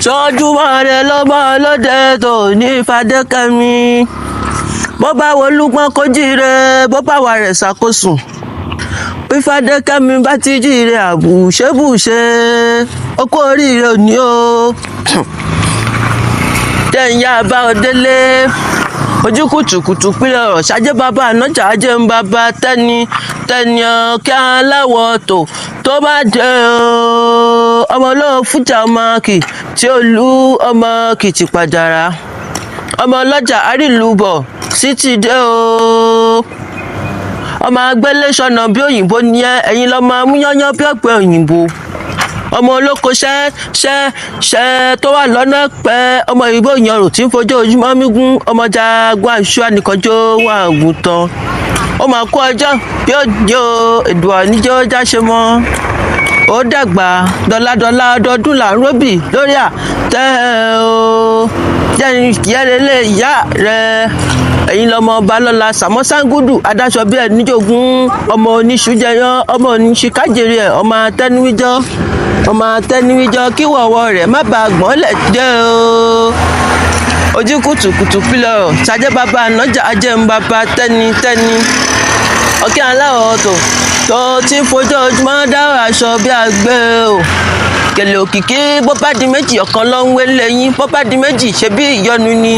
Sọ́júmọ́ rẹ lọ́mọ ọlọ́dẹ tó ní Fadékẹ́mi. Bó bá wọlúgbọ́n kó jíire, bó bá wà rẹ̀ ṣàkóso. Bí Fadékẹ́mi bá ti jíire, àbùṣebùṣe, ó kú oríire òní o. Jẹ́ ń yá bá ọ délé. Ojú kùtùkùtù pílẹ̀ ọ̀rọ̀ ṣáájú bàbá ànájà ajé ń bàbá tẹ́ni tẹ́ni kí aláwọ̀ tó tó bá dé o. Ọmọ olóò fújà, ọmọ kì tí ó lu ọmọ kìtì pàjára, ọmọ ọlọ́jà àrílùbọ̀ sí ti dé o. Ọmọ agbélé sọnà bí òyìnbó ni ẹ, ẹ̀yin lọ́mọ amúyányán bí ọ̀pẹ òyìnbó, ọmọ olóko ṣẹ́ ṣẹ́ ṣẹ́ tó wà lọ́nà pẹ́, ọmọ ìbò yanrò tí ń fojoojúmọ́ mígún, ọmọ jagun àṣù ànìkànjọ́ wà àgùntàn. Ó máa kó ọjọ́ bí ó jẹ́ o, èdùà níjọ́ jáṣe mọ́. Ó dàgbà dọ́ládọ́lá, ọdọọdún là ń róbì lórí àtẹ o. Jẹ́rẹ̀lẹ̀ ìyá rẹ̀, ẹ̀yin lọmọ ọba lọ́la sàmọ́sángúdù, adáṣọ bíi ẹni jogún, ọmọ oníṣu jẹyán, ọmọ oníṣu kájèrè ẹ̀, ọmọ atẹnuwíjọ́, ọmọ atẹnuwíjọ́ kí wọ̀wọ́ rẹ̀ má bàa gbọ́n lẹ̀ jẹ́ o. Ojú kùtùkùtù pílọ̀ ṣàjẹ́ bàbá ànájà ajẹ́ ń bàbá tẹ́ni tẹ́ni, ọ̀kẹ́ aláwọ̀ tó tó ti ń fojoojúmọ́ dáhùn aṣọ bí àgbẹ̀ o. Kèlè òkìkí, bó bá di méjì, ọ̀kan ló ń wé lẹ́yìn. Bó bá di méjì, ṣe bí ìyọnu ni.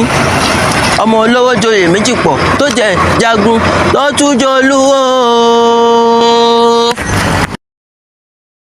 Ọmọ olówó joyè méjì pọ̀ tó jẹ jagun lọ́túnjọ́ olúwo.